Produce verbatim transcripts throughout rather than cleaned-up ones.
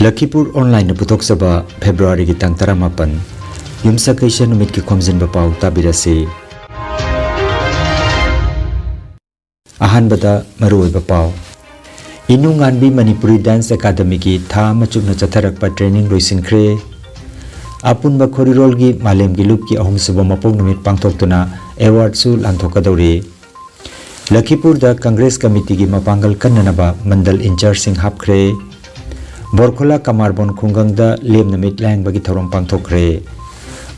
ꯂꯈꯤꯄꯨꯔ ꯑꯣꯟꯂꯥꯏꯟꯅ ꯄꯨꯊꯣꯛꯆꯕ ꯐꯦꯕ꯭ꯔꯨꯋꯥꯔꯤꯒꯤ ꯇꯥꯡ ꯇꯔꯥꯃꯥꯄꯟ, ꯌꯨꯝꯁꯀꯩꯁ ꯅꯨꯃꯤꯠꯀꯤ ꯈꯣꯝꯖꯤꯟꯕ ꯄꯥꯎ ꯇꯥꯕꯤꯔꯁꯤ꯫ ꯑꯍꯥꯟꯕꯗ ꯃꯔꯨꯑꯣꯏꯕ ꯄꯥꯎ꯫ ꯏꯅꯨ ꯉꯥꯟꯕꯤ ꯃꯅꯤꯄꯨꯔꯤ ꯗꯥꯟꯁ ꯑꯦꯀꯥꯗꯃꯤꯒꯤ ꯊꯥ ꯑꯃ ꯆꯨꯞꯅ ꯆꯠꯊꯔꯛꯄ ꯇ꯭ꯔꯦꯅꯤꯡ ꯂꯣꯏꯁꯤꯟꯈ꯭ꯔꯦ꯫ ꯑꯄꯨꯟꯕ ꯈꯣꯔꯤꯔꯣꯜꯒꯤ ꯃꯥꯂꯦꯝꯒꯤ ꯂꯨꯞꯀꯤ ꯑꯍꯨꯝꯁꯨꯕ ꯃꯄꯣꯛ ꯅꯨꯃꯤꯠ ꯄꯥꯡꯊꯣꯛꯇꯨꯅ ꯑꯦꯋꯥꯔꯗꯁꯨ ꯂꯥꯟꯊꯣꯛꯀꯗꯧꯔꯤ꯫ ꯂꯈꯤꯄꯨꯔꯗ ꯀꯪꯒ꯭ꯔꯦꯁ ꯀꯃꯤꯇꯤꯒꯤ ꯃꯄꯥꯡꯒꯜ ꯀꯟꯅꯅꯕ ꯃꯟꯗꯜ ꯏꯟꯆꯥꯔꯖꯁꯤꯡ ꯍꯥꯞꯈ꯭ꯔꯦ꯫ ꯕꯣꯔꯈꯣꯂꯥ ꯀꯃꯥꯔꯕꯣꯟ ꯈꯨꯡꯒꯪꯗ ꯂꯦꯝꯅ ꯃꯤꯠ ꯂꯥꯌꯦꯡꯕꯒꯤ ꯊꯧꯔꯝ ꯄꯥꯡꯊꯣꯛꯈ꯭ꯔꯦ꯫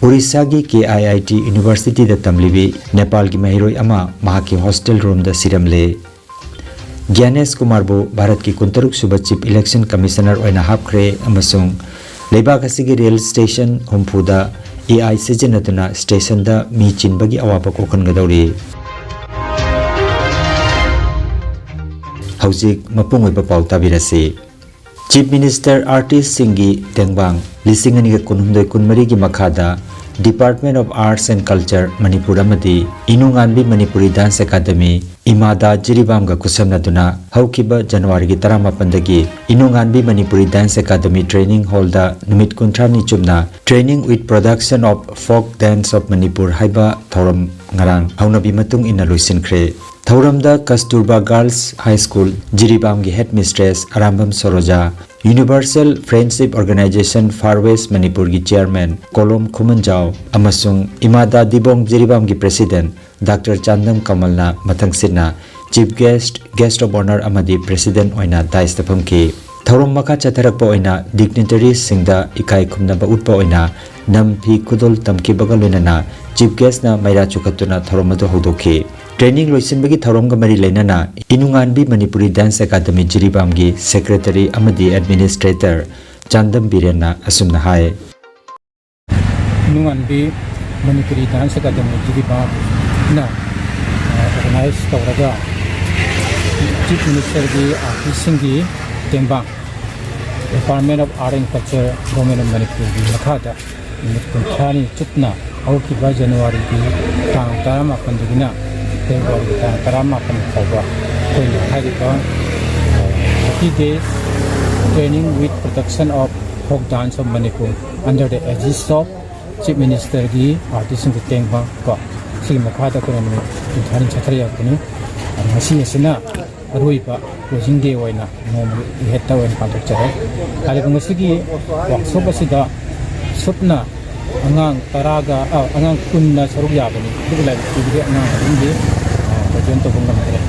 ꯎꯔꯤꯁꯥꯒꯤ ꯀꯦ ꯑꯥꯏ ꯑꯥꯏ ꯇꯤ ꯌꯨꯅꯤꯚꯔꯁꯤꯇꯤꯗ ꯇꯝꯂꯤꯕꯤ ꯅꯦꯄꯥꯜꯒꯤ ꯃꯍꯩꯔꯣꯏ ꯑꯃ ꯃꯍꯥꯛꯀꯤ ꯍꯣꯁꯇꯦꯜ ꯔꯨꯝꯗ ꯁꯤꯔꯝꯂꯦ꯫ ꯒ꯭ꯌꯥꯅꯦꯁ ꯀꯨꯃꯥꯔꯕꯨ ꯚꯥꯔꯠꯀꯤ ꯀꯨꯟꯇꯔꯨꯛ ꯁꯨꯕ ꯆꯤꯐ ꯏꯂꯦꯛꯁꯟ ꯀꯃꯤꯁꯅꯔ ꯑꯣꯏꯅ ꯍꯥꯞꯈ꯭ꯔꯦ ꯑꯃꯁꯨꯡ ꯂꯩꯕꯥꯛ ꯑꯁꯤꯒꯤ ꯔꯦꯜ ꯁ꯭ꯇꯦꯁꯟ ꯍꯨꯝꯐꯨꯗ ꯑꯦ ꯑꯥꯏ ꯁꯤꯖꯤꯟꯅꯗꯨꯅ ꯁ꯭ꯇꯦꯁꯟꯗ ꯃꯤ ꯆꯤꯟꯕꯒꯤ ꯑꯋꯥꯕ ꯀꯣꯛꯍꯟꯒꯗꯧꯔꯤ꯫ ꯍꯧꯖꯤꯛ ꯃꯄꯨꯡ ꯑꯣꯏꯕ ꯄꯥꯎ ꯇꯥꯕꯤꯔꯁꯤ꯫ ꯆꯤꯐ ꯃꯤꯅꯤꯁꯇꯔ ꯑꯥꯔꯇꯤꯁꯁꯤꯡꯒꯤ ꯇꯦꯡꯕꯥꯡ ꯂꯤꯁꯤꯡ ꯑꯅꯤꯒ ꯀꯨꯟꯍꯨꯝꯗꯣꯏ ꯀꯨꯟꯃꯔꯤꯒꯤ ꯃꯈꯥꯗ Department of Arts and Culture Manipur ꯑꯃꯗꯤ ꯏꯅꯨꯉꯥꯟꯕꯤ ꯃꯅꯤꯄꯨꯔꯤ ꯗꯥꯟꯁ ꯑꯦꯀꯥꯗꯃꯤ, ꯏꯃꯥꯗꯥ ꯖꯤꯔꯤꯕꯥꯝꯒ ꯈꯨꯠꯁꯝꯅꯗꯨꯅ ꯍꯧꯈꯤꯕ ꯖꯅꯋꯥꯔꯤꯒꯤ ꯇꯔꯥꯃꯥꯄꯟꯗꯒꯤ ꯏꯅꯨꯉꯥꯟꯕꯤ ꯃꯅꯤꯄꯨꯔꯤ ꯗꯥꯟꯁ ꯑꯦꯀꯥꯗꯃꯤ ꯇ꯭ꯔꯦꯅꯤꯡ ꯍꯣꯜꯗ ꯅꯨꯃꯤꯠ ꯀꯨꯟꯊ꯭ꯔꯥꯅꯤ ꯆꯨꯞꯅ Training with Production of Folk Dance of Manipur ꯍꯥꯏꯕ ꯊꯧꯔꯝ ꯉꯔꯥꯡ ꯍꯧꯅꯕꯤ ꯃꯇꯨꯡ ꯏꯟꯅ ꯂꯣꯏꯁꯤꯟꯈ꯭ꯔꯦ꯫ ꯊꯧꯔꯝꯗ ꯀꯁꯇꯨꯔꯕꯥ ꯒꯥꯔꯜꯁ ꯍꯥꯏ ꯁ꯭ꯀꯨꯜ ꯖꯤꯔꯤꯕꯥꯝꯒꯤ headmistress Arambam Soroja, universal friendship organisation for west ꯃꯅꯤꯄꯨꯔꯒꯤ ꯆꯤꯌꯔꯃꯦꯟ ꯀꯣꯂꯣꯝ ꯈꯨꯃꯟꯖꯥꯎ ꯑꯃꯁꯨꯡ ꯏꯃꯥꯗꯥ ꯗꯤꯕꯣꯡ ꯖꯤꯔꯤꯕꯥꯝꯒꯤ ꯄ꯭ꯔꯦꯁꯤꯗꯦꯟꯠ ꯗꯥꯛꯇꯔ ꯆꯥꯟꯗꯝ ꯀꯃꯜꯅ ꯃꯊꯪꯁꯤꯠꯅ chief guest, guest of honour ꯑꯃꯗꯤ ꯄ꯭ꯔꯦꯁꯤꯗꯦꯟꯠ ꯑꯣꯏꯅ ꯗꯥꯏꯁꯇ ꯐꯝꯈꯤ꯫ ꯊꯧꯔꯝ ꯃꯈꯥ ꯆꯠꯊꯔꯛꯄ ꯑꯣꯏꯅ ꯗꯤꯒꯅꯤꯇꯔꯤꯁꯁꯤꯡꯗ ꯏꯀꯥꯏ ꯈꯨꯝꯅꯕ ꯎꯠꯄ ꯑꯣꯏꯅ ꯅꯝꯐꯤ ꯈꯨꯗꯣꯜ ꯇꯝꯈꯤꯕꯒ ꯂꯣꯏꯅꯅ ꯆꯤꯐ ꯒꯦꯁ꯭ꯠꯅ ꯃꯩꯔꯥ ꯆꯨꯈꯠꯇꯨꯅ ꯊꯧꯔꯝ ꯑꯗꯨ ꯍꯧꯗꯣꯛꯈꯤ꯫ ꯇ꯭ꯔꯦꯅꯤꯡ ꯂꯣꯏꯁꯤꯟꯕꯒꯤ ꯊꯧꯔꯝꯒ ꯃꯔꯤ ꯂꯩꯅꯅ ꯏꯅꯨꯉꯥꯟꯕꯤ ꯃꯅꯤꯄꯨꯔꯤ ꯗꯥꯟꯁ ꯑꯦꯀꯥꯗꯃꯤ ꯖꯤꯔꯤꯕꯥꯝꯒꯤ ꯁꯦꯀ꯭ꯔꯦꯇꯔꯤ ꯑꯃꯗꯤ ꯑꯦꯗꯃꯤꯅꯤꯁꯇ꯭ꯔꯦꯇꯔ ꯆꯥꯟꯗꯝ ꯕꯤꯔꯦꯟꯅ ꯑꯁꯨꯝꯅ ꯍꯥꯏ꯫ ꯅꯨꯡꯉꯥꯟꯕꯤ ꯃꯅꯤꯄꯨꯔꯤ ꯗꯥꯟꯁ ꯑꯦꯀꯥꯗꯃꯤ ꯖꯤꯔꯤꯕꯥꯝꯅ, ꯑ, ꯑꯣꯔꯒꯅꯥꯏꯖ ꯇꯧꯔꯒ ꯆꯤꯐ ꯃꯤꯅꯤꯁꯇꯔꯒꯤ ꯑꯥꯔꯇꯤꯁꯁꯤꯡꯒꯤ ꯇꯦꯡꯕꯥꯡ Department of Art and Culture, Government of ꯃꯅꯤꯄꯨꯔꯒꯤ ꯃꯈꯥꯗ ꯅꯨꯃꯤꯠ ꯀꯨꯟꯊ꯭ꯔꯥꯅꯤ ꯆꯨꯞꯅ ꯍꯧꯈꯤꯕ ꯖꯅꯋꯥꯔꯤꯒꯤ ꯇꯥꯡ ꯇꯔꯥꯃꯥꯄꯟꯗꯒꯤꯅ ꯐꯦꯕ꯭ꯔꯨꯋꯥꯔꯤꯒꯤ ꯇꯥꯡ ꯇꯔꯥꯃꯥꯄꯟ ꯐꯥꯎꯕ ꯑꯩꯈꯣꯏꯅ ꯍꯥꯏꯔꯤꯕ thirty days Training with Production of Folk Dance of Manipur under the aegis of Chief Ministerꯒꯤ Artist Entertainment ꯀꯣ, ꯁꯤꯒꯤ ꯃꯈꯥꯗ ꯑꯩꯈꯣꯏꯅ ꯅꯨꯃꯤꯠ ꯀꯨꯟꯊ꯭ꯔꯥꯅꯤ ꯆꯠꯊꯔꯛꯄꯅꯤ꯫ ꯉꯁꯤ ꯑꯁꯤꯅ ꯑꯔꯣꯏꯕ closing day ꯑꯣꯏꯅ ꯅꯣꯡꯃꯒꯤ ꯏꯍꯦꯠꯇ ꯑꯣꯏꯅ ꯄꯥꯡꯊꯣꯛꯆꯔꯦ꯫ ꯍꯥꯏꯔꯤꯕ ꯉꯁꯤꯒꯤ workshop ꯑꯁꯤꯗ ꯁꯨꯞꯅ ꯑꯉꯥꯡ ꯇꯔꯥꯒ, ꯑ, ꯑꯉꯥꯡ ꯀꯨꯟꯅ ꯁꯔꯨꯛ ꯌꯥꯕꯅꯤ꯫ ꯑꯗꯨꯕꯨ ꯂꯥꯏꯔꯤꯛ ꯇꯨꯕꯗꯤ ꯑꯉꯥꯡ ꯑꯍꯨꯝꯗꯤ, ꯑ, present ꯇꯧꯕ ꯉꯝꯗ꯭ꯔꯦ꯫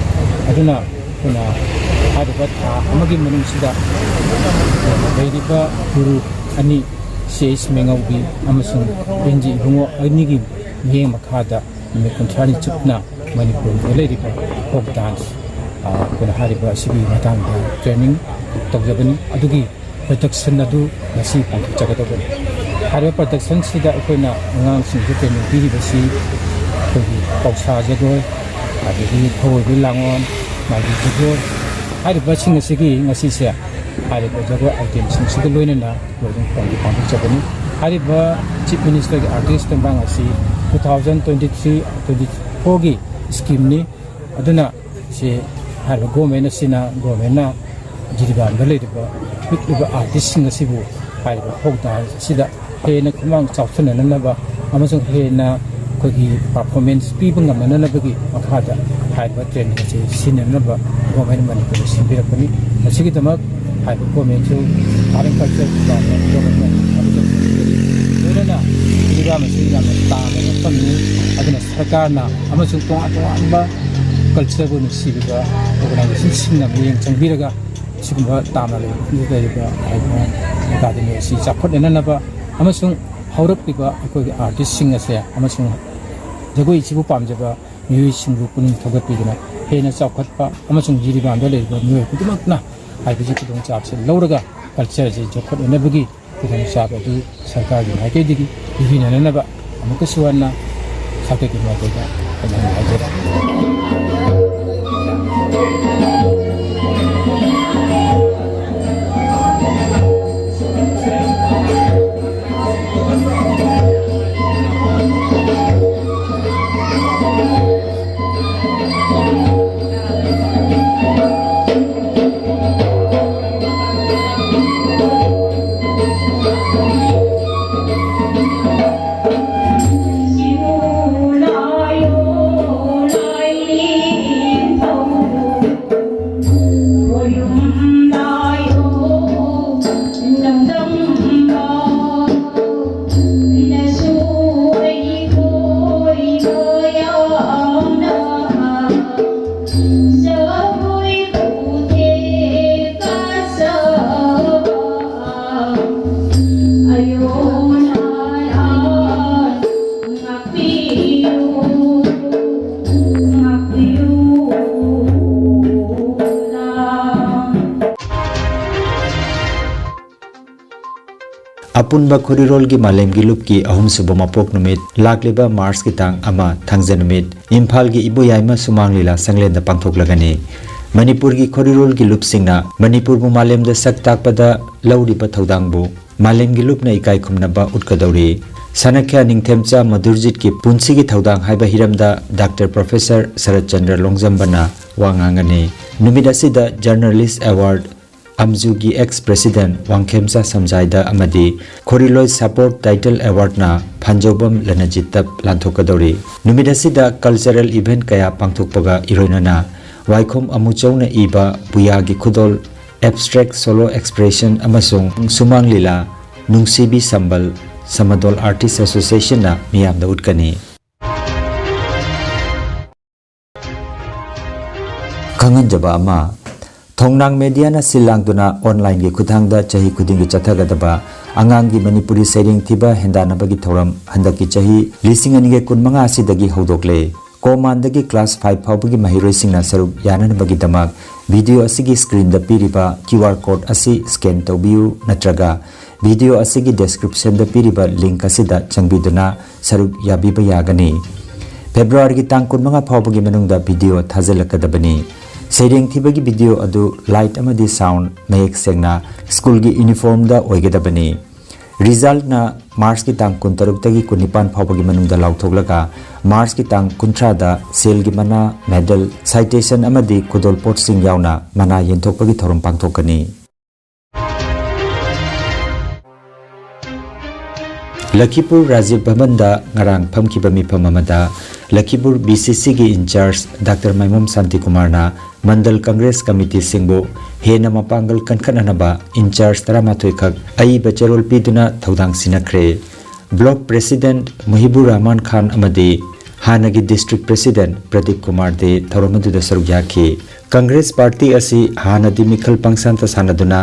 ꯑꯗꯨꯅ ꯑꯩꯈꯣꯏꯅ ꯍꯥꯏꯔꯤꯕ ꯊꯥ ꯑꯃꯒꯤ ꯃꯅꯨꯡꯁꯤꯗ ꯂꯩꯔꯤꯕ ꯒꯨꯔꯨ ꯑꯅꯤ, ꯁꯤ ꯑꯩꯆ ꯃꯦꯉꯧꯕꯤ ꯑꯃꯁꯨꯡ ꯑꯦꯟ ꯖꯤ ꯏꯕꯨꯡꯉꯣ ꯑꯅꯤꯒꯤ ꯃꯤꯠꯌꯦꯡ ꯃꯈꯥꯗ ꯅꯨꯃꯤꯠ ꯀꯨꯟꯊ꯭ꯔꯥꯅꯤ ꯆꯨꯞꯅ ꯃꯅꯤꯄꯨꯔꯗ ꯂꯩꯔꯤꯕ folk dance, ꯑ, ꯑꯩꯈꯣꯏꯅ ꯍꯥꯏꯔꯤꯕ ꯑꯁꯤꯒꯤ ꯃꯇꯥꯡꯗ training ꯇꯧꯖꯕꯅꯤ꯫ ꯑꯗꯨꯒꯤ production ꯑꯗꯨ ꯉꯁꯤ ꯄꯥꯡꯊꯣꯛꯆꯒꯗꯧꯕꯅꯤ꯫ ꯍꯥꯏꯔꯤꯕ productionꯁꯤꯗ ꯑꯩꯈꯣꯏꯅ ꯑꯉꯥꯡꯁꯤꯡꯗ training ꯄꯤꯔꯤꯕꯁꯤ ꯑꯩꯈꯣꯏꯒꯤ ꯄꯧꯁꯥ ꯖꯒꯣꯏ, ꯑꯗꯒꯤ ꯊꯧꯑꯣꯏꯕꯤ ꯂꯥꯡꯑꯣꯟ, ꯃꯥꯏꯕꯤ ꯖꯒꯣꯏ, ꯍꯥꯏꯔꯤꯕꯁꯤꯡ ꯑꯁꯤꯒꯤ ꯉꯁꯤꯁꯦ ꯍꯥꯏꯔꯤꯕ ꯖꯒꯣꯏ itemꯁꯤꯡꯁꯤꯒ ꯂꯣꯏꯅꯅ ꯑꯩꯈꯣꯏ ꯑꯗꯨꯝ ꯄꯥꯡꯊꯣꯛ-, ꯄꯥꯡꯊꯣꯛꯆꯕꯅꯤ꯫ ꯍꯥꯏꯔꯤꯕ Chief Ministerꯒꯤ Artist ꯇꯦꯡꯕꯥꯡ ꯑꯁꯤ two thousand twenty three twenty fourꯒꯤ schemeꯅꯤ꯫ ꯑꯗꯨꯅ ꯁꯤ ꯍꯥꯏꯔꯤꯕ government ꯑꯁꯤꯅ, governmentꯅ ꯖꯤꯔꯤꯕꯥꯝꯗ ꯂꯩꯔꯤꯕ ꯄꯤꯛꯂꯤꯕ artistꯁꯤꯡ ꯑꯁꯤꯕꯨ ꯍꯥꯏꯔꯤꯕ folk dance ꯑꯁꯤꯗ ꯍꯦꯟꯅ ꯈꯨꯃꯥꯡ ꯆꯥꯎꯊꯣꯛꯅꯅꯕ ꯑꯃꯁꯨꯡ ꯍꯦꯟꯅ ꯑꯩꯈꯣꯏꯒꯤ performance ꯄꯤꯕ ꯉꯝꯅꯅꯕꯒꯤ ꯃꯈꯥꯗ ꯍꯥꯏꯔꯤꯕ training ꯑꯁꯤ ꯁꯤꯖꯤꯟꯅꯅꯕ government ꯃꯅꯤꯄꯨꯔꯅ ꯁꯤꯟꯕꯤꯔꯛꯄꯅꯤ꯫ ꯃꯁꯤꯒꯤꯗꯃꯛ ꯍꯥꯏꯔꯤꯕ governmentꯁꯨ, Art and Culture Department, government ꯑꯃꯁꯨꯡ ꯂꯣꯏꯅꯅ ꯖꯤꯔꯤꯕꯥꯝ ꯑꯁꯤ ꯌꯥꯝꯅ ꯇꯥꯕ ꯃꯐꯝꯅꯤ꯫ ꯑꯗꯨꯅ ꯁꯔꯀꯥꯔꯅ ꯑꯃꯁꯨꯡ ꯇꯣꯉꯥꯟ ꯇꯣꯉꯥꯟꯕ cultureꯕꯨ ꯅꯨꯡꯁꯤꯕꯤꯕ organizationꯁꯤꯡꯅ ꯃꯤꯠꯌꯦꯡ ꯆꯪꯕꯤꯔꯒ, ꯁꯤꯒꯨꯝꯕ ꯇꯥꯝꯅ ꯂꯩꯕ ꯃꯐꯝꯗ ꯂꯩꯔꯤꯕ ꯍꯥꯏꯔꯤꯕ academy ꯑꯁꯤ ꯆꯥꯎꯈꯠꯅꯅꯕ ꯑꯃꯁꯨꯡ ꯍꯧꯔꯛꯂꯤꯕ ꯑꯩꯈꯣꯏꯒꯤ artistꯁꯤꯡ ꯑꯁꯦ ꯑꯃꯁꯨꯡ ꯖꯒꯣꯏ ꯑꯁꯤꯕꯨ ꯄꯥꯝꯖꯕ ꯃꯤꯑꯣꯏꯁꯤꯡꯕꯨ ꯄꯨꯛꯅꯤꯡ ꯊꯧꯒꯠꯄꯤꯗꯨꯅ ꯍꯦꯟꯅ ꯆꯥꯎꯈꯠꯄ ꯑꯃꯁꯨꯡ ꯖꯤꯔꯤꯕꯥꯝꯗ ꯂꯩꯔꯤꯕ ꯃꯤꯑꯣꯏ ꯈꯨꯗꯤꯡꯃꯛꯅ ꯍꯥꯏꯕꯁꯤ ꯈꯨꯗꯣꯡꯆꯥꯕꯁꯤ ꯂꯧꯔꯒ cultureꯁꯤ ꯌꯣꯛꯈꯠꯅꯅꯕꯒꯤ ꯈꯨꯗꯣꯡꯆꯥꯕ ꯑꯗꯨ ꯁꯔꯀꯥꯔꯒꯤ ꯃꯥꯏꯀꯩꯗꯒꯤ ꯄꯤꯕꯤꯅꯅꯕ ꯑꯃꯨꯛꯀꯁꯨ ꯍꯟꯅ ꯁꯥꯀꯩꯒꯤ ꯃꯥꯏꯀꯩꯗ ꯈꯪꯍꯟꯕ ꯍꯥꯏꯖꯔꯤ꯫ ꯑꯄꯨꯟꯕ ꯈꯣꯔꯤꯔꯣꯜꯒꯤ ꯃꯥꯂꯦꯝꯒꯤ ꯂꯨꯞꯀꯤ ꯑꯍꯨꯝꯁꯨꯕ ꯃꯄꯣꯛ ꯅꯨꯃꯤꯠ ꯂꯥꯛꯂꯤꯕ ꯃꯥꯔꯆꯀꯤ ꯇꯥꯡ ꯑꯃ, ꯊꯥꯡꯖ ꯅꯨꯃꯤꯠ, ꯏꯝꯐꯥꯜꯒꯤ ꯏꯕꯣꯌꯥꯏꯃ ꯁꯨꯃꯥꯡ ꯂꯤꯂꯥ ꯁꯪꯂꯦꯟꯗ ꯄꯥꯡꯊꯣꯛꯂꯒꯅꯤ꯫ ꯃꯅꯤꯄꯨꯔꯒꯤ ꯈꯣꯔꯤꯔꯣꯜꯒꯤ ꯂꯨꯞꯁꯤꯡꯅ ꯃꯅꯤꯄꯨꯔꯕꯨ ꯃꯥꯂꯦꯝꯗ ꯁꯛ ꯇꯥꯛꯄꯗ ꯂꯧꯔꯤꯕ ꯊꯧꯗꯥꯡꯕꯨ ꯃꯥꯂꯦꯝꯒꯤ ꯂꯨꯞꯅ ꯏꯀꯥꯏ ꯈꯨꯝꯅꯕ ꯎꯠꯀꯗꯧꯔꯤ꯫ ꯁꯅꯈ꯭ꯌꯥ ꯅꯤꯡꯊꯦꯝꯆꯥ ꯃꯙꯨꯔꯖꯤꯠꯀꯤ ꯄꯨꯟꯁꯤꯒꯤ ꯊꯧꯗꯥꯡ ꯍꯥꯏꯕ ꯍꯤꯔꯝꯗ ꯗꯥꯛꯇꯔ ꯄ꯭ꯔꯣꯐꯦꯁꯔ ꯁꯔꯠꯆꯟꯗ꯭ꯔ ꯂꯣꯡꯖꯝꯕꯅ ꯋꯥ ꯉꯥꯡꯒꯅꯤ꯫ ꯅꯨꯃꯤꯠ ꯑꯁꯤꯗ ꯖꯔꯅꯦꯂꯤꯁ ꯑꯦꯋꯥꯔꯗ, ꯑꯝꯖꯨꯒꯤ ꯑꯦꯛꯁ ꯄ꯭ꯔꯦꯁꯤꯗꯦꯟꯠ ꯋꯥꯡꯈꯦꯝꯆꯥ ꯁꯝꯖꯥꯏꯗ ꯑꯃꯗꯤ ꯈꯣꯔꯤꯂꯣꯏ ꯁꯄꯣꯔꯠ ꯇꯥꯏꯇꯜ ꯑꯦꯋꯥꯔꯗꯅ ꯐꯥꯟꯖꯧꯕꯝ ꯂꯅꯖꯤꯠꯇ ꯂꯥꯟꯊꯣꯛꯀꯗꯧꯔꯤ꯫ ꯅꯨꯃꯤꯠ ꯑꯁꯤꯗ ꯀꯜꯆꯔꯦꯜ ꯏꯚꯦꯟꯠ ꯀꯌꯥ ꯄꯥꯡꯊꯣꯛꯄꯒ ꯏꯔꯣꯏꯅꯅ ꯋꯥꯏꯈꯣꯝ ꯑꯃꯨꯆꯧꯅ ꯏꯕ ꯄꯨꯌꯥꯒꯤ ꯈꯨꯗꯣꯜ, ꯑꯦꯕꯁꯇ꯭ꯔꯦꯛ ꯁꯣꯂꯣ ꯑꯦꯛꯁꯄ꯭ꯔꯦꯁꯟ ꯑꯃꯁꯨꯡ ꯁꯨꯃꯥꯡ ꯂꯤꯂꯥ ꯅꯨꯡꯁꯤꯕꯤ ꯁꯝꯕꯜ ꯁꯃꯗꯣꯜ ꯑꯥꯔꯇꯤꯁ ꯑꯦꯁꯣꯁꯤꯌꯦꯁꯟꯅ ꯃꯤꯌꯥꯝꯗ ꯎꯠꯀꯅꯤ꯫ ꯈꯪꯍꯟꯖꯕ ꯑꯃ, ꯊꯣꯡꯅꯥꯡ ꯃꯦꯗꯤꯌꯥꯅ ꯁꯤꯜ ꯂꯥꯡꯗꯨꯅ ꯑꯣꯟꯂꯥꯏꯟꯒꯤ ꯈꯨꯠꯊꯥꯡꯗ ꯆꯍꯤ ꯈꯨꯗꯤꯡꯒꯤ ꯆꯠꯊꯒꯗꯕ ꯑꯉꯥꯡꯒꯤ ꯃꯅꯤꯄꯨꯔꯤ ꯁꯩꯔꯦꯡ ꯊꯤꯕ ꯍꯦꯟꯗꯥꯟꯅꯕꯒꯤ ꯊꯧꯔꯝ ꯍꯟꯗꯛꯀꯤ ꯆꯍꯤ ꯂꯤꯁꯤꯡ ꯑꯅꯤꯒ ꯀꯨꯟꯃꯉꯥ ꯑꯁꯤꯗꯒꯤ ꯍꯧꯗꯣꯛꯂꯦ꯫ ꯀꯣ ꯃꯥꯟꯗꯒꯤ ꯀ꯭ꯂꯥꯁ ꯐꯥꯏꯚ ꯐꯥꯎꯕꯒꯤ ꯃꯍꯩꯔꯣꯏꯁꯤꯡꯅ ꯁꯔꯨꯛ ꯌꯥꯅꯅꯕꯒꯤꯗꯃꯛ ꯚꯤꯗꯤꯑꯣ ꯑꯁꯤꯒꯤ ꯁ꯭ꯀ꯭ꯔꯤꯟꯗ ꯄꯤꯔꯤꯕ ꯀ꯭ꯌꯨ ꯑꯥꯔ ꯀꯣꯗ ꯑꯁꯤ ꯁ꯭ꯀꯦꯟ ꯇꯧꯕꯤꯌꯨ ꯅꯠꯇ꯭ꯔꯒ ꯚꯤꯗꯤꯑꯣ ꯑꯁꯤꯒꯤ ꯗꯦꯁꯀ꯭ꯔꯤꯞꯁꯟꯗ ꯄꯤꯔꯤꯕ ꯂꯤꯡꯛ ꯑꯁꯤꯗ ꯆꯪꯕꯤꯗꯨꯅ ꯁꯔꯨꯛ ꯌꯥꯕꯤꯕ ꯌꯥꯒꯅꯤ꯫ ꯐꯦꯕ꯭ꯔꯨꯋꯥꯔꯤꯒꯤ ꯇꯥꯡ ꯀꯨꯟꯃꯉꯥ ꯐꯥꯎꯕꯒꯤ ꯃꯅꯨꯡꯗ ꯚꯤꯗꯤꯑꯣ ꯊꯥꯖꯤꯜꯂꯛꯀꯗꯕꯅꯤ꯫ ꯁꯩꯔꯦꯡ ꯊꯤꯕꯒꯤ ꯚꯤꯗꯤꯑꯣ ꯑꯗꯨ ꯂꯥꯏꯠ ꯑꯃꯗꯤ ꯁꯥꯎꯟ ꯃꯌꯦꯛ ꯁꯦꯡꯅ ꯁ꯭ꯀꯨꯜꯒꯤ ꯌꯨꯅꯤꯐꯣꯔꯝꯗ ꯑꯣꯏꯒꯗꯕꯅꯤ꯫ ꯔꯤꯖꯜꯠꯅ ꯃꯥꯔꯆꯀꯤ ꯇꯥꯡ ꯀꯨꯟꯇꯔꯨꯛꯇꯒꯤ ꯀꯨꯟꯅꯤꯄꯥꯟ ꯐꯥꯎꯕꯒꯤ ꯃꯅꯨꯡꯗ ꯂꯥꯎꯊꯣꯛꯂꯒ ꯃꯥꯔꯆꯀꯤ ꯇꯥꯡ ꯀꯨꯟꯊ꯭ꯔꯥꯗ ꯁꯦꯜꯒꯤ ꯃꯅꯥ, ꯃꯦꯗꯜ, ꯁꯥꯏꯇꯦꯁꯟ ꯑꯃꯗꯤ ꯈꯨꯗꯣꯜꯄꯣꯠꯁꯤꯡ ꯌꯥꯎꯅ ꯃꯅꯥ ꯌꯦꯟꯊꯣꯛꯄꯒꯤ ꯊꯧꯔꯝ ꯄꯥꯡꯊꯣꯛꯀꯅꯤ꯫ ꯂꯈꯤꯄꯨꯔ ꯔꯥꯖꯤꯕ ꯚꯕꯟꯗ ꯉꯔꯥꯡ ꯐꯝꯈꯤꯕ ꯃꯤꯐꯝ ꯑꯃꯗ ꯂꯈꯤꯄꯨꯔ ꯕꯤ ꯁꯤ ꯁꯤꯒꯤ ꯏꯟꯆꯥꯔꯖ ꯗꯥꯛꯇꯔ ꯃꯥꯏꯃꯣꯝ ꯁꯥꯟꯇꯤꯀꯨꯃꯥꯔꯅ ꯃꯟꯗꯜ ꯀꯪꯒ꯭ꯔꯦꯁ ꯀꯃꯤꯇꯤꯁꯤꯡꯕꯨ ꯍꯦꯟꯅ ꯃꯄꯥꯡꯒꯜ ꯀꯟꯈꯠꯅꯅꯕ ꯏꯟꯆꯥꯔꯖ ꯇꯔꯥꯃꯥꯊꯣꯏ ꯈꯛ ꯑꯏꯕ ꯆꯦꯔꯣꯜ ꯄꯤꯗꯨꯅ ꯊꯧꯗꯥꯡ ꯁꯤꯟꯅꯈ꯭ꯔꯦ꯫ ꯕ꯭ꯂꯣꯛ ꯄ꯭ꯔꯦꯁꯤꯗꯦꯟꯠ ꯃꯨꯍꯤꯕꯨꯔ ꯔꯍꯃꯥꯟ ꯈꯥꯟ ꯑꯃꯗꯤ ꯍꯥꯟꯅꯒꯤ ꯗꯤꯁꯇ꯭ꯔꯤꯛ ꯄ꯭ꯔꯦꯁꯤꯗꯦꯟꯠ ꯄ꯭ꯔꯗꯤꯞ ꯀꯨꯃꯥꯔ ꯗꯦ ꯊꯧꯔꯝ ꯑꯗꯨꯗ ꯁꯔꯨꯛ ꯌꯥꯈꯤ꯫ ꯀꯪꯒ꯭ꯔꯦꯁ ꯄꯥꯔꯇꯤ ꯑꯁꯤ ꯍꯥꯟꯅꯗꯤ ꯃꯤꯈꯜ ꯄꯪꯁꯥꯟꯇ ꯁꯥꯟꯅꯗꯨꯅ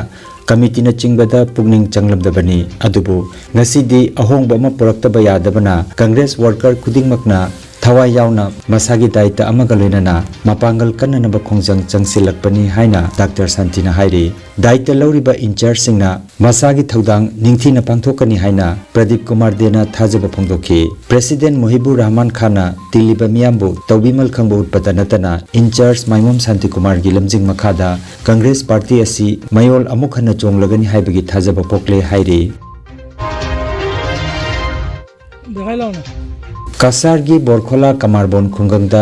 ꯀꯃꯤꯇꯤꯅꯆꯤꯡꯕꯗ ꯄꯨꯛꯅꯤꯡ ꯆꯪꯂꯝꯗꯕꯅꯤ, ꯑꯗꯨꯕꯨ ꯉꯁꯤꯗꯤ ꯑꯍꯣꯡꯕ ꯑꯃ ꯄꯨꯔꯛꯇꯕ ꯌꯥꯗꯕꯅ ꯀꯪꯒ꯭ꯔꯦꯁ ꯋꯥꯔꯀꯔ ꯈꯨꯗꯤꯡꯃꯛꯅ ꯊꯋꯥꯏ ꯌꯥꯎꯅ ꯃꯁꯥꯒꯤ ꯗꯥꯌꯤꯠꯇ ꯑꯃꯒ ꯂꯣꯏꯅꯅ ꯃꯄꯥꯡꯒꯜ ꯀꯟꯅꯅꯕ ꯈꯣꯡꯖꯪ ꯆꯪꯁꯤꯜꯂꯛꯄꯅꯤ ꯍꯥꯏꯅ ꯗꯥꯛꯇꯔ ꯁꯥꯟꯇꯤꯅ ꯍꯥꯏꯔꯤ꯫ ꯗꯥꯌꯤꯠꯇ ꯂꯧꯔꯤꯕ ꯏꯟꯆꯥꯔꯖꯁꯤꯡꯅ ꯃꯁꯥꯒꯤ ꯊꯧꯗꯥꯡ ꯅꯤꯡꯊꯤꯅ ꯄꯥꯡꯊꯣꯛꯀꯅꯤ ꯍꯥꯏꯅ ꯄ꯭ꯔꯗꯤꯞ ꯀꯨꯃꯥꯔ ꯗꯦꯅ ꯊꯥꯖꯕ ꯐꯣꯡꯗꯣꯛꯈꯤ꯫ ꯄ꯭ꯔꯦꯁꯤꯗꯦꯟꯠ ꯃꯨꯍꯤꯕꯨꯔ ꯔꯍꯃꯥꯟ ꯈꯥꯟꯅ ꯇꯤꯜꯂꯤꯕ ꯃꯤꯌꯥꯝꯕꯨ ꯇꯧꯕꯤꯃꯜ ꯈꯪꯕ ꯎꯠꯄꯇ ꯅꯠꯇꯅ ꯏꯟꯆꯥꯔꯖ ꯃꯥꯏꯃꯣꯝ ꯁꯥꯟꯇꯤꯀꯨꯃꯥꯔꯒꯤ ꯂꯝꯖꯤꯡ ꯃꯈꯥꯗ ꯀꯪꯒ꯭ꯔꯦꯁ ꯄꯥꯔꯇꯤ ꯑꯁꯤ ꯃꯌꯣꯜ ꯑꯃꯨꯛ ꯍꯟꯅ ꯆꯣꯡꯂꯒꯅꯤ ꯍꯥꯏꯕꯒꯤ ꯊꯥꯖꯕ ꯄꯣꯛꯂꯦ ꯍꯥꯏꯔꯤ꯫ ꯀꯁꯥꯔꯒꯤ ꯕꯣꯔꯈꯣꯂꯥ ꯀꯃꯥꯔꯕꯣꯟ ꯈꯨꯡꯒꯪꯗ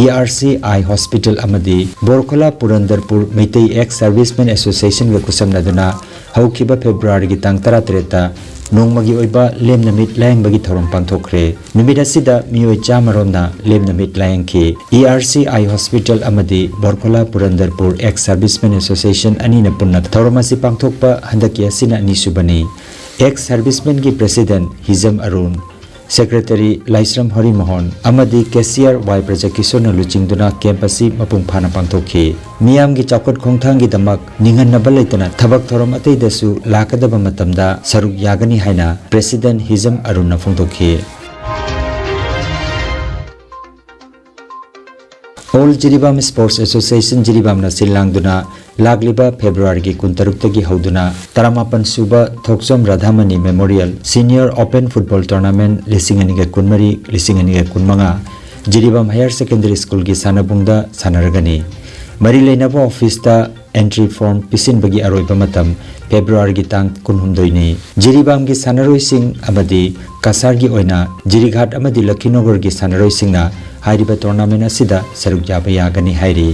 E R C I hospital ꯑꯃꯗꯤ ꯕꯣꯔꯈꯣꯂꯥ ꯄꯨꯔꯟꯗꯔꯄꯨꯔ ꯃꯩꯇꯩ ꯑꯦꯛꯁ ꯁꯔꯚꯤꯁꯃꯦꯟ ꯑꯦꯁꯣꯁꯤꯌꯦꯁꯟꯒ ꯈꯨꯠꯁꯝꯅꯗꯨꯅ ꯍꯧꯈꯤꯕ ꯐꯦꯕ꯭ꯔꯨꯋꯥꯔꯤꯒꯤ ꯇꯥꯡ ꯇꯔꯥꯇꯔꯦꯠꯇ ꯅꯣꯡꯃꯒꯤ ꯑꯣꯏꯕ ꯂꯦꯝꯅ ꯃꯤꯠ ꯂꯥꯌꯦꯡꯕꯒꯤ ꯊꯧꯔꯝ ꯄꯥꯡꯊꯣꯛꯈ꯭ꯔꯦ꯫ ꯅꯨꯃꯤꯠ ꯑꯁꯤꯗ ꯃꯤꯑꯣꯏ ꯆꯥꯝꯃ ꯔꯣꯝꯅ ꯂꯦꯝꯅ ꯃꯤꯠ ꯂꯥꯌꯦꯡꯈꯤ꯫ E R C I hospital ꯑꯃꯗꯤ ꯕꯣꯔꯈꯣꯂꯥ ꯄꯨꯔꯟꯗꯔꯄꯨꯔ ꯑꯦꯛꯁ ꯁꯔꯚꯤꯁꯃꯦꯟ ꯑꯦꯁꯣꯁꯤꯌꯦꯁꯟ ꯑꯅꯤꯅ ꯄꯨꯟꯅ ꯊꯧꯔꯝ ꯑꯁꯤ ꯄꯥꯡꯊꯣꯛꯄ ꯍꯟꯗꯛꯀꯤ ꯑꯁꯤꯅ ꯑꯅꯤꯁꯨꯕꯅꯤ꯫ ꯑꯦꯛꯁ ꯁꯔꯚꯤꯁꯃꯦꯟꯒꯤ ꯄ꯭ꯔꯦꯁꯤꯗꯦꯟꯠ ꯍꯤꯖꯝ ꯑꯔꯨꯟ, ꯁꯦꯀ꯭ꯔꯦꯇꯔꯤ ꯂꯥꯏꯁ꯭ꯔꯝ ꯍꯔꯤꯃꯣꯍꯟ ꯑꯃꯗꯤ ꯀꯦꯁꯤꯌꯔ ꯋꯥꯏ ꯕ꯭ꯔꯖꯀꯤꯁꯣꯔꯅ ꯂꯨꯆꯤꯡꯗꯨꯅ ꯀꯦꯝꯞ ꯑꯁꯤ ꯃꯄꯨꯡ ꯐꯥꯅ ꯄꯥꯡꯊꯣꯛꯈꯤ꯫ ꯃꯤꯌꯥꯝꯒꯤ ꯆꯥꯎꯈꯠ ꯈꯣꯡꯊꯥꯡꯒꯤꯗꯃꯛ ꯅꯤꯡꯍꯟꯅꯕ ꯂꯩꯇꯅ ꯊꯕꯛ ꯊꯧꯔꯝ ꯑꯇꯩꯗꯁꯨ ꯂꯥꯛꯀꯗꯕ ꯃꯇꯝꯗ ꯁꯔꯨꯛ ꯌꯥꯒꯅꯤ ꯍꯥꯏꯅ ꯄ꯭ꯔꯦꯁꯤꯗꯦꯟꯠ ꯍꯤꯖꯝ ꯑꯔꯨꯟꯅ ꯐꯣꯡꯗꯣꯛꯈꯤ꯫ ꯑꯣꯜ ꯖꯤꯔꯤꯕꯥꯝ ꯁ꯭ꯄꯣꯔꯠꯁ ꯑꯦꯁꯣꯁꯤꯌꯦꯁꯟ ꯖꯤꯔꯤꯕꯥꯝꯅ ꯁꯤꯜ ꯂꯥꯡꯗꯨꯅ ꯂꯥꯛꯂꯤꯕ ꯐꯦꯕ꯭ꯔꯨꯋꯥꯔꯤꯒꯤ ꯀꯨꯟꯇꯔꯨꯛꯇꯒꯤ ꯍꯧꯗꯨꯅ ꯇꯔꯥꯃꯥꯄꯟ ꯁꯨꯕ Thokchom Radhamani memorial senior open football tournament ꯂꯤꯁꯤꯡ ꯑꯅꯤꯒ ꯀꯨꯟꯃꯔꯤ, ꯂꯤꯁꯤꯡ ꯑꯅꯤꯒ ꯀꯨꯟꯃꯉꯥ ꯖꯤꯔꯤꯕꯥꯝ ꯍꯥꯌꯔ ꯁꯦꯀꯦꯟꯗꯔꯤ ꯁ꯭ꯀꯨꯜꯒꯤ ꯁꯥꯟꯅꯕꯨꯡꯗ ꯁꯥꯟꯅꯔꯒꯅꯤ꯫ ꯃꯔꯤ ꯂꯩꯅꯕ ꯑꯣꯐꯤꯁꯇ ꯑꯦꯟꯇ꯭ꯔꯤ ꯐꯣꯔꯝ ꯄꯤꯁꯤꯟꯕꯒꯤ ꯑꯔꯣꯏꯕ ꯃꯇꯝ ꯐꯦꯕ꯭ꯔꯨꯋꯥꯔꯤꯒꯤ ꯇꯥꯡ ꯀꯨꯟꯍꯨꯝꯗꯣꯏꯅꯤ꯫ ꯖꯤꯔꯤꯕꯥꯝꯒꯤ ꯁꯥꯟꯅꯔꯣꯏꯁꯤꯡ ꯑꯃꯗꯤ ꯀꯁꯥꯔꯒꯤ ꯑꯣꯏꯅ ꯖꯤꯔꯤꯘꯥꯠ ꯑꯃꯗꯤ ꯂꯈꯤꯅꯣꯒꯔꯒꯤ ꯁꯥꯟꯅꯔꯣꯏꯁꯤꯡꯅ ꯍꯥꯏꯔꯤꯕ ꯇꯣꯔꯅꯥꯃꯦꯟꯠ ꯑꯁꯤꯗ ꯁꯔꯨꯛ ꯌꯥꯕ ꯌꯥꯒꯅꯤ ꯍꯥꯏꯔꯤ꯫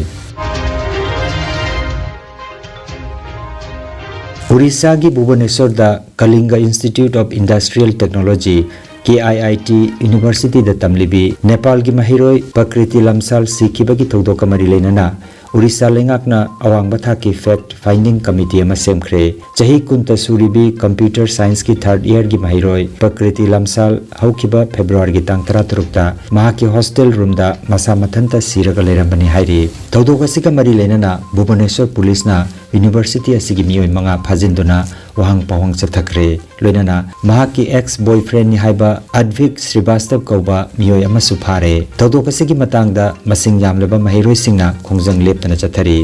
ꯑꯣꯔꯤꯁꯥꯒꯤ ꯚꯨꯕꯅꯦꯁ꯭ꯋꯔꯗ Kalinga institute of industrial technology, K I I T, ꯌꯨꯅꯤꯚꯔꯁꯤꯇꯤꯗ ꯇꯝꯂꯤꯕꯤ ꯅꯦꯄꯥꯜꯒꯤ ꯃꯍꯩꯔꯣꯏ ꯄ꯭ꯔꯀ꯭ꯔꯤꯇꯤ ꯂꯝꯁꯥꯜ ꯁꯤꯈꯤꯕꯒꯤ ꯊꯧꯗꯣꯛꯀ ꯃꯔꯤ ꯂꯩꯅꯅ ꯑꯣꯔꯤꯁꯥ ꯂꯩꯉꯥꯛꯅ ꯑꯋꯥꯡꯕ ꯊꯥꯛꯀꯤ ꯐꯦꯛꯠ ꯐꯥꯏꯟꯗꯤꯡ ꯀꯃꯤꯇꯤ ꯑꯃ ꯁꯦꯝꯈ꯭ꯔꯦ꯫ ꯆꯍꯤ ꯀꯨꯟꯇ ꯁꯨꯔꯤꯕꯤ ꯀꯝꯄ꯭ꯌꯨꯇꯔ ꯁꯥꯏꯟꯁꯀꯤ ꯊꯥꯔꯠ ꯏꯌꯔꯒꯤ ꯃꯍꯩꯔꯣꯏ ꯄ꯭ꯔꯀ꯭ꯔꯤꯇꯤ ꯂꯝꯁꯥꯜ ꯍꯧꯈꯤꯕ ꯐꯦꯕ꯭ꯔꯨꯋꯥꯔꯤꯒꯤ ꯇꯥꯡ ꯇꯔꯥꯇꯔꯨꯛꯇ ꯃꯍꯥꯛꯀꯤ ꯍꯣꯁꯇꯦꯜ ꯔꯨꯝꯗ ꯃꯁꯥ ꯃꯊꯟꯇ ꯁꯤꯔꯒ ꯂꯩꯔꯝꯕꯅꯤ ꯍꯥꯏꯔꯤ꯫ ꯊꯧꯗꯣꯛ ꯑꯁꯤꯒ ꯃꯔꯤ ꯂꯩꯅꯅ ꯚꯨꯕꯅꯦꯁ꯭ꯋꯔ ꯄꯨꯂꯤꯁꯅ ꯌꯨꯅꯤꯚꯔꯁꯤꯇꯤ ꯑꯁꯤꯒꯤ ꯃꯤꯑꯣꯏ ꯃꯉꯥ ꯐꯥꯖꯤꯟꯗꯨꯅ ꯋꯥꯍꯪ ꯄꯥꯎꯍꯪ ꯆꯠꯊꯈ꯭ꯔꯦ꯫ ꯂꯣꯏꯅꯅ ꯃꯍꯥꯛꯀꯤ ex boyfriendꯅꯤ ꯍꯥꯏꯕ ꯑꯗ꯭ꯚꯤꯛ ꯁ꯭ꯔꯤꯕꯥꯁꯇꯕ ꯀꯧꯕ ꯃꯤꯑꯣꯏ ꯑꯃꯁꯨ ꯐꯥꯔꯦ꯫ ꯊꯧꯗꯣꯛ ꯑꯁꯤꯒꯤ ꯃꯇꯥꯡꯗ ꯃꯁꯤꯡ ꯌꯥꯝꯂꯕ ꯃꯍꯩꯔꯣꯏꯁꯤꯡꯅ ꯈꯣꯡꯖꯪ ꯂꯦꯞꯇꯅ ꯆꯠꯊꯔꯤ꯫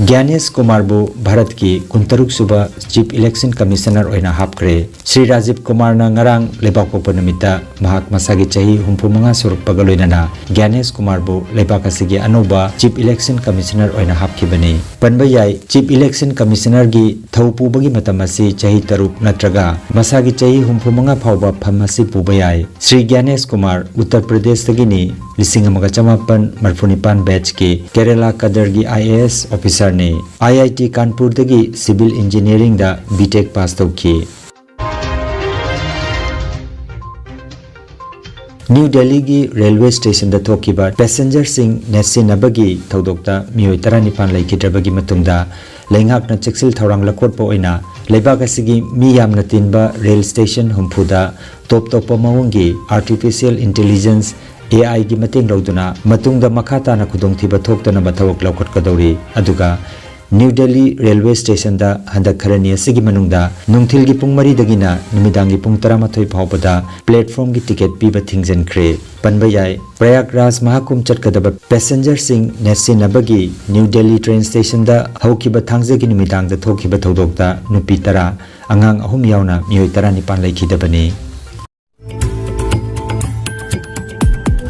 ꯒ꯭ꯌꯥꯅꯦꯁ ꯀꯨꯃꯥꯔꯕꯨ ꯚꯥꯔꯠꯀꯤ ꯀꯨꯟꯇꯔꯨꯛ ꯁꯨꯕ Chief Election Commissioner ꯑꯣꯏꯅ ꯍꯥꯞꯈ꯭ꯔꯦ꯫ ꯁ꯭ꯔꯤ ꯔꯥꯖꯤꯕ ꯀꯨꯃꯥꯔꯅ ꯉꯔꯥꯡ ꯂꯩꯕꯥꯛꯄꯣꯛꯄ ꯅꯨꯃꯤꯠꯇ ꯃꯍꯥꯛ ꯃꯁꯥꯒꯤ ꯆꯍꯤ ꯍꯨꯝꯐꯨ ꯃꯉꯥ ꯁꯨꯔꯛꯄꯒ ꯂꯣꯏꯅꯅ ꯒ꯭ꯌꯥꯅꯦꯁ ꯀꯨꯃꯥꯔꯕꯨ ꯂꯩꯕꯥꯛ ꯑꯁꯤꯒꯤ ꯑꯅꯧꯕ Chief Election Commissioner ꯑꯣꯏꯅ ꯍꯥꯞꯈꯤꯕꯅꯤ꯫ ꯄꯟꯕ ꯌꯥꯏ, Chief Election Commissionerꯒꯤ ꯊꯧ ꯄꯨꯕꯒꯤ ꯃꯇꯝ ꯑꯁꯤ ꯆꯍꯤ ꯇꯔꯨꯛ ꯅꯠꯇ꯭ꯔꯒ ꯃꯁꯥꯒꯤ ꯆꯍꯤ ꯍꯨꯝꯐꯨ ꯃꯉꯥ ꯐꯥꯎꯕ ꯐꯝ ꯑꯁꯤ ꯄꯨꯕ ꯌꯥꯏ꯫ ꯁ꯭ꯔꯤ ꯒ꯭ꯌꯥꯅꯦꯁ ꯀꯨꯃꯥꯔ ꯎꯠꯇꯔ ꯄ꯭ꯔꯗꯦꯁꯇꯒꯤꯅꯤ, ꯂꯤꯁꯤꯡ ꯑꯃꯒ ꯆꯃꯥꯄꯟ ꯃꯔꯤꯐꯨ ꯅꯤꯄꯥꯟ batchꯀꯤ ꯀꯦꯔꯦꯂꯥ ꯀꯗꯔꯒꯤ IAS officerꯅꯤ꯫ IIT ꯀꯥꯟꯄꯨꯔꯗꯒꯤ civil engineeringꯗ B.Tech pass ꯇꯧꯈꯤ꯫ ꯅ꯭ꯌꯨ ꯗꯦꯜꯂꯤꯒꯤ railway stationꯗ ꯊꯣꯛꯈꯤꯕ passengerꯁꯤꯡ ꯅꯦꯠꯁꯤꯟꯅꯕꯒꯤ ꯊꯧꯗꯣꯛꯇ ꯃꯤꯑꯣꯏ ꯇꯔꯥꯅꯤꯄꯥꯟ ꯂꯩꯈꯤꯗ꯭ꯔꯕꯒꯤ ꯃꯇꯨꯡꯗ ꯂꯩꯉꯥꯛꯅ ꯆꯦꯛꯁꯤꯜ ꯊꯧꯔꯥꯡ ꯂꯧꯈꯠꯄ ꯑꯣꯏꯅ ꯂꯩꯕꯥꯛ ꯑꯁꯤꯒꯤ ꯃꯤ ꯌꯥꯝꯅ ꯇꯤꯟꯕ rail station ꯍꯨꯝꯐꯨꯗ ꯇꯣꯞ ꯇꯣꯞꯄ ꯃꯑꯣꯡꯒꯤ artificial intelligence, AIꯒꯤ ꯃꯇꯦꯡ ꯂꯧꯗꯨꯅ ꯃꯇꯨꯡꯗ ꯃꯈꯥ ꯇꯥꯅ ꯈꯨꯗꯣꯡꯊꯤꯕ ꯊꯣꯛꯇꯅꯕ ꯊꯕꯛ ꯂꯧꯈꯠꯀꯗꯧꯔꯤ꯫ ꯑꯗꯨꯒ ꯅ꯭ꯌꯨ ꯗꯦꯜꯂꯤ railway stationꯗ ꯍꯟꯗꯛ ꯈꯔꯅꯤ ꯑꯁꯤꯒꯤ ꯃꯅꯨꯡꯗ ꯅꯨꯡꯊꯤꯜꯒꯤ ꯄꯨꯡ ꯃꯔꯤꯗꯒꯤꯅ ꯅꯨꯃꯤꯗꯥꯡꯒꯤ ꯄꯨꯡ ꯇꯔꯥꯃꯥꯊꯣꯏ ꯐꯥꯎꯕꯗ platformꯒꯤ ticket ꯄꯤꯕ ꯊꯤꯡꯖꯤꯟꯈ꯭ꯔꯦ꯫ ꯄꯟꯕ ꯌꯥꯏ, ꯄ꯭ꯔꯌꯥꯒꯔꯥꯖ ꯃꯍꯥꯀꯨꯝ ꯆꯠꯀꯗꯕ passengerꯁꯤꯡ ꯅꯦꯠꯁꯤꯟꯅꯕꯒꯤ ꯅ꯭ꯌꯨ ꯗꯦꯜꯂꯤ train stationꯗ ꯍꯧꯈꯤꯕ ꯊꯥꯡꯖꯒꯤ ꯅꯨꯃꯤꯗꯥꯡꯗ ꯊꯣꯛꯈꯤꯕ ꯊꯧꯗꯣꯛꯇ ꯅꯨꯄꯤ ꯇꯔꯥ, ꯑꯉꯥꯡ ꯑꯍꯨꯝ ꯌꯥꯎꯅ ꯃꯤꯑꯣꯏ ꯇꯔꯥꯅꯤꯄꯥꯟ ꯂꯩꯈꯤꯗꯕꯅꯤ꯫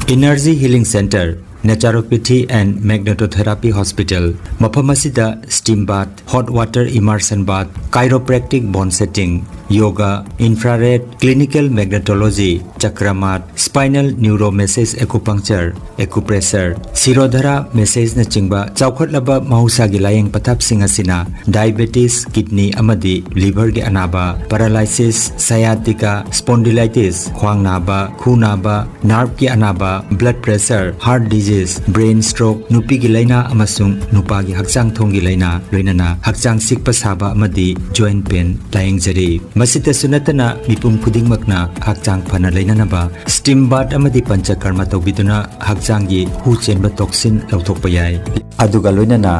Energy Healing Centre, Naturopathy and Magnetotherapy Hospital, ꯃꯐꯝ ꯑꯁꯤꯗ steam bath, hot water immersion bath, chiropractic bone setting, yoga, infrared, clinical magnetology, ꯆꯀ꯭ꯔꯃꯥꯠ, spinal neuromassage acupuncture, acupressure, ꯁꯤꯔꯣꯙꯔꯥ massageꯅꯆꯤꯡꯕ ꯆꯥꯎꯈꯠꯂꯕ ꯃꯍꯧꯁꯥꯒꯤ ꯂꯥꯌꯦꯡ ꯄꯊꯥꯞꯁꯤꯡ ꯑꯁꯤꯅ diabetes, kidney ꯑꯃꯗꯤ liverꯒꯤ ꯑꯅꯥꯕ, paralysis, sciatica, spondylitis, ꯈ꯭ꯋꯥꯡ ꯅꯥꯕ, ꯈꯨ ꯅꯥꯕ, nerveꯀꯤ ꯑꯅꯥꯕ, blood pressure, heart disease, brain stroke, ꯅꯨꯄꯤꯒꯤ ꯂꯥꯏꯅꯥ ꯑꯃꯁꯨꯡ ꯅꯨꯄꯥꯒꯤ ꯍꯛꯆꯥꯡ ꯊꯣꯡꯒꯤ ꯂꯥꯏꯅꯥ, ꯂꯣꯏꯅꯅ ꯍꯛꯆꯥꯡ ꯁꯤꯛꯄ ꯁꯥꯕ ꯑꯃꯗꯤ joint pain ꯂꯥꯌꯦꯡꯖꯔꯤ꯫ ꯃꯁꯤꯇꯁꯨ ꯅꯠꯇꯅ ꯃꯤꯄꯨꯝ ꯈꯨꯗꯤꯡꯃꯛꯅ ꯍꯛꯆꯥꯡ ꯐꯅ ꯂꯩꯅꯅꯕ steam bath ꯑꯃꯗꯤ ꯄꯟꯆꯀꯔꯃ ꯇꯧꯕꯤꯗꯨꯅ ꯍꯛꯆꯥꯡꯒꯤ ꯍꯨ ꯆꯦꯟꯕ toxin ꯂꯧꯊꯣꯛꯄ ꯌꯥꯏ꯫ ꯑꯗꯨꯒ ꯂꯣꯏꯅꯅ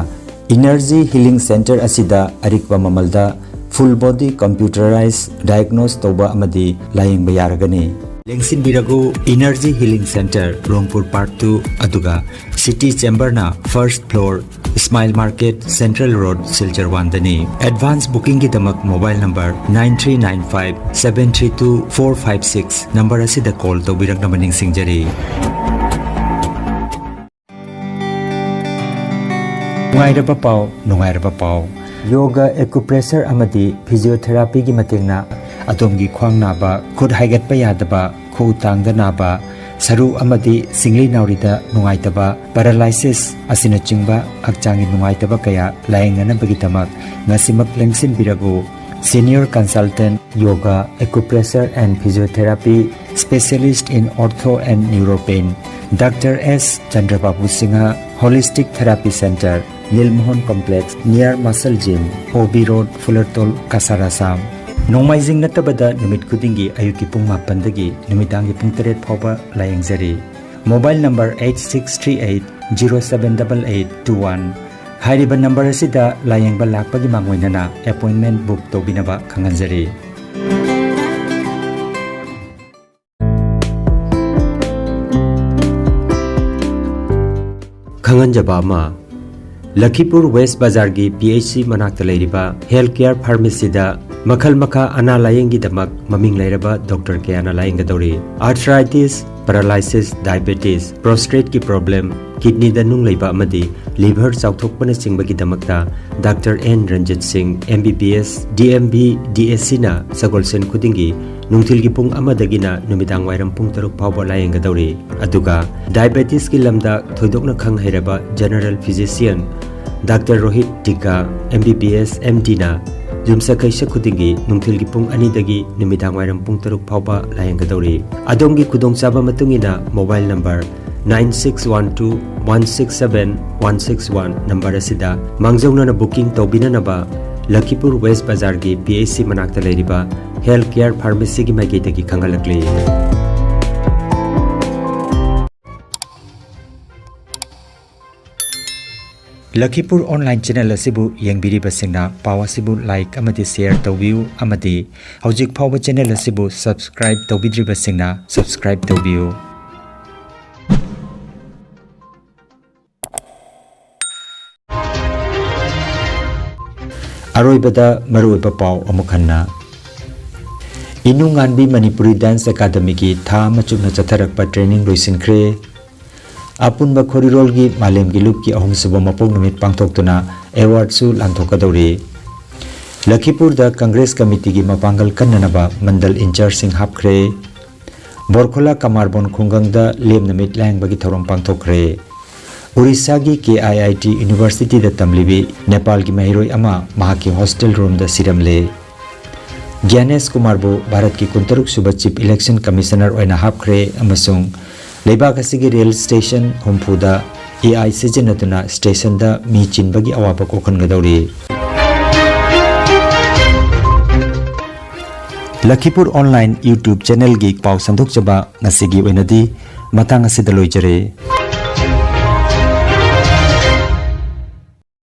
Energy Healing Center ꯑꯁꯤꯗ ꯑꯔꯤꯛꯄ ꯃꯃꯜꯗ full body computerized diagnose ꯇꯧꯕ ꯑꯃꯗꯤ ꯂꯥꯌꯦꯡꯕ ꯌꯥꯔꯒꯅꯤ꯫ ꯂꯦꯡꯁꯤꯟꯕꯤꯔꯒꯨ, Energy Healing Center, ꯔꯣꯡꯄꯨꯔ Park two, ꯑꯗꯨꯒ City Chamberꯅ first floor, Smile Market, Central Road, Silchar one ꯗꯅꯤ꯫ Advance bookingꯒꯤꯗꯃꯛ mobile number nine three nine five seven three two four five six number ꯑꯁꯤꯗ call ꯇꯧꯕꯤꯔꯛꯅꯕ ꯅꯤꯡꯁꯤꯡꯖꯔꯤ꯫ ꯅꯨꯡꯉꯥꯏꯔꯕ ꯄꯥꯎ, ꯅꯨꯡꯉꯥꯏꯔꯕ ꯄꯥꯎ꯫ Yoga, acupressure ꯑꯃꯗꯤ physiotherapyꯒꯤ ꯃꯇꯦꯡꯅ ꯑꯗꯣꯝꯒꯤ ꯈ꯭ꯋꯥꯡ ꯅꯥꯕ, ꯈꯨꯠ ꯍꯥꯏꯒꯠꯄ ꯌꯥꯗꯕ, ꯈꯨꯎ ꯇꯥꯡꯗ ꯅꯥꯕ, ꯁꯔꯨ ꯑꯃꯗꯤ ꯁꯤꯡꯂꯤ ꯅꯥꯎꯔꯤꯗ ꯅꯨꯡꯉꯥꯏꯇꯕ, paralysis ꯑꯁꯤꯅꯆꯤꯡꯕ ꯍꯛꯆꯥꯡꯒꯤ ꯅꯨꯡꯉꯥꯏꯇꯕ ꯀꯌꯥ ꯂꯥꯌꯦꯡꯅꯅꯕꯒꯤꯗꯃꯛ ꯉꯁꯤꯃꯛ ꯂꯦꯡꯁꯤꯟꯕꯤꯔꯒꯨ꯫ Senior Consultant, Yoga, Acupressure and Physiotherapy, Specialist in Ortho and Neuropain, Doctor S Chandrababu Singha, Holistic Therapy Center, Nilmohan Complex, near Muscle Gym, O B Road, Fulertol, Kasar, Assam꯫ ꯅꯣꯡꯃꯥꯏꯖꯤꯡ ꯅꯠꯇꯕꯗ ꯅꯨꯃꯤꯠ ꯈꯨꯗꯤꯡꯒꯤ ꯑꯌꯨꯛꯀꯤ ꯄꯨꯡ ꯃꯥꯄꯟꯗꯒꯤ ꯅꯨꯃꯤꯗꯥꯡꯒꯤ ꯄꯨꯡ ꯇꯔꯦꯠ ꯐꯥꯎꯕ ꯂꯥꯌꯦꯡꯖꯔꯤ꯫ Mobile number eight six three eight zero seven double eight two one꯫ ꯍꯥꯏꯔꯤꯕ number ꯑꯁꯤꯗ ꯂꯥꯌꯦꯡꯕ ꯂꯥꯛꯄꯒꯤ ꯃꯥꯡꯑꯣꯏꯅꯅ appointment book ꯇꯧꯕꯤꯅꯕ ꯈꯪꯍꯟꯖꯔꯤ꯫ ꯈꯪꯍꯟꯖꯕ ꯑꯃ, ꯂꯈꯤꯄꯨꯔ West ꯕꯖꯥꯔꯒꯤ P H C ꯃꯅꯥꯛꯇ ꯂꯩꯔꯤꯕ Health Care Pharmacyꯗ ꯃꯈꯜ ꯃꯈꯥ ꯑꯅꯥ ꯂꯥꯌꯦꯡꯒꯤꯗꯃꯛ ꯃꯃꯤꯡ ꯂꯩꯔꯕ doctor ꯀꯌꯥꯅ ꯂꯥꯌꯦꯡꯒꯗꯧꯔꯤ꯫ Arthritis, paralysis, diabetes, prostateꯀꯤ problem, kidneyꯗ ꯅꯨꯡ ꯂꯩꯕ ꯑꯃꯗꯤ liver ꯆꯥꯎꯊꯣꯛꯄꯅꯆꯤꯡꯕꯒꯤꯗꯃꯛꯇ Doctor N ꯔꯟꯖꯤꯠ ꯁꯤꯡ, M B B S, D M B, D S Cꯅ ꯁꯒꯣꯜꯁꯦꯟ ꯈꯨꯗꯤꯡꯒꯤ ꯅꯨꯡꯊꯤꯜꯒꯤ ꯄꯨꯡ ꯑꯃꯗꯒꯤꯅ ꯅꯨꯃꯤꯗꯥꯡ ꯋꯥꯏꯔꯝ ꯄꯨꯡ ꯇꯔꯨꯛ ꯐꯥꯎꯕ ꯂꯥꯌꯦꯡꯒꯗꯧꯔꯤ꯫ ꯑꯗꯨꯒ diabetesꯀꯤ ꯂꯝꯗ ꯊꯣꯏꯗꯣꯛꯅ ꯈꯪ ꯍꯩꯔꯕ general physician Doctor Rohit ꯗꯤꯒꯥ, M B B S, M Dꯅ ꯌꯨꯝꯁꯀꯩꯁ ꯈꯨꯗꯤꯡꯒꯤ ꯅꯨꯡꯊꯤꯜꯒꯤ ꯄꯨꯡ ꯑꯅꯤꯗꯒꯤ ꯅꯨꯃꯤꯗꯥꯡ ꯋꯥꯏꯔꯝ ꯄꯨꯡ ꯇꯔꯨꯛ ꯐꯥꯎꯕ ꯂꯥꯌꯦꯡꯒꯗꯧꯔꯤ꯫ ꯑꯗꯣꯝꯒꯤ ꯈꯨꯗꯣꯡꯆꯥꯕ ꯃꯇꯨꯡ ꯏꯟꯅ mobile number nine six one two one six seven one six one number ꯑꯁꯤꯗ ꯃꯥꯡꯖꯧꯅꯅ booking ꯇꯧꯕꯤꯅꯅꯕ ꯂꯈꯤꯄꯨꯔ West ꯕꯖꯥꯔꯒꯤ P H C ꯃꯅꯥꯛꯇ ꯂꯩꯔꯤꯕ Health Care Pharmacyꯒꯤ ꯃꯥꯏꯀꯩꯗꯒꯤ ꯈꯪꯍꯜꯂꯛꯂꯤ꯫ ꯂꯈꯤꯄꯨꯔ online channel ꯑꯁꯤꯕꯨ ꯌꯦꯡꯕꯤꯔꯤꯕꯁꯤꯡꯅ ꯄꯥꯎ ꯑꯁꯤꯕꯨ like ꯑꯃꯗꯤ share ꯇꯧꯕꯤꯌꯨ ꯑꯃꯗꯤ ꯍꯧꯖꯤꯛ ꯐꯥꯎꯕ channel ꯑꯁꯤꯕꯨ subscribe ꯇꯧꯕꯤꯗ꯭ꯔꯤꯕꯁꯤꯡꯅ subscribe ꯇꯧꯕꯤꯌꯨ꯫ ꯑꯔꯣꯏꯕꯗ ꯃꯔꯨꯑꯣꯏꯕ ꯄꯥꯎ ꯑꯃꯨꯛ ꯍꯟꯅ꯫ ꯏꯅꯨ ꯉꯥꯟꯕꯤ ꯃꯅꯤꯄꯨꯔꯤ Dance Academyꯒꯤ ꯊꯥ ꯑꯃ ꯆꯨꯞꯅ ꯆꯠꯊꯔꯛꯄ training ꯂꯣꯏꯁꯤꯟꯈ꯭ꯔꯦ꯫ ꯑꯄꯨꯟꯕ ꯈꯣꯔꯤꯔꯣꯜꯒꯤ ꯃꯥꯂꯦꯝꯒꯤ ꯂꯨꯞꯀꯤ ꯑꯍꯨꯝꯁꯨꯕ ꯃꯄꯣꯛ ꯅꯨꯃꯤꯠ ꯄꯥꯡꯊꯣꯛꯇꯨꯅ awardꯁꯨ ꯂꯥꯟꯊꯣꯛꯀꯗꯧꯔꯤ꯫ ꯂꯈꯤꯄꯨꯔꯗ Congress committeeꯒꯤ ꯃꯄꯥꯡꯒꯜ ꯀꯟꯅꯅꯕ ꯃꯟꯗꯜ in-chargeꯁꯤꯡ ꯍꯥꯞꯈ꯭ꯔꯦ꯫ ꯕꯣꯔꯈꯣꯂꯥ ꯀꯃꯥꯔꯕꯣꯟ ꯈꯨꯡꯒꯪꯗ ꯂꯦꯝꯅ ꯃꯤꯠ ꯂꯥꯌꯦꯡꯕꯒꯤ ꯊꯧꯔꯝ ꯄꯥꯡꯊꯣꯛꯈ꯭ꯔꯦ꯫ ꯎꯔꯤꯁꯥꯒꯤ K I I T Universityꯗ ꯇꯝꯂꯤꯕꯤ ꯅꯦꯄꯥꯜꯒꯤ ꯃꯍꯩꯔꯣꯏ ꯑꯃ ꯃꯍꯥꯛꯀꯤ hostel roomꯗ ꯁꯤꯔꯝꯂꯦ꯫ ꯒ꯭ꯌꯥꯅꯦꯁ ꯀꯨꯃꯥꯔꯕꯨ ꯚꯥꯔꯠꯀꯤ ꯀꯨꯟꯇꯔꯨꯛ ꯁꯨꯕ Chief Election Commissioner ꯑꯣꯏꯅ ꯍꯥꯞꯈ꯭ꯔꯦ ꯑꯃꯁꯨꯡ ꯂꯩꯕꯥꯛ ꯑꯁꯤꯒꯤ rail station ꯍꯨꯝꯐꯨꯗ A I ꯁꯤꯖꯤꯟꯅꯗꯨꯅ stationꯗ ꯃꯤ ꯆꯤꯟꯕꯒꯤ ꯑꯋꯥꯕ ꯀꯣꯛꯍꯟꯒꯗꯧꯔꯤ꯫ ꯂꯈꯤꯄꯨꯔ online YouTube channelꯒꯤ ꯄꯥꯎ ꯁꯟꯗꯣꯛꯆꯕ ꯉꯁꯤꯒꯤ ꯑꯣꯏꯅꯗꯤ ꯃꯇꯥꯡ ꯑꯁꯤꯗ ꯂꯣꯏꯖꯔꯦ꯫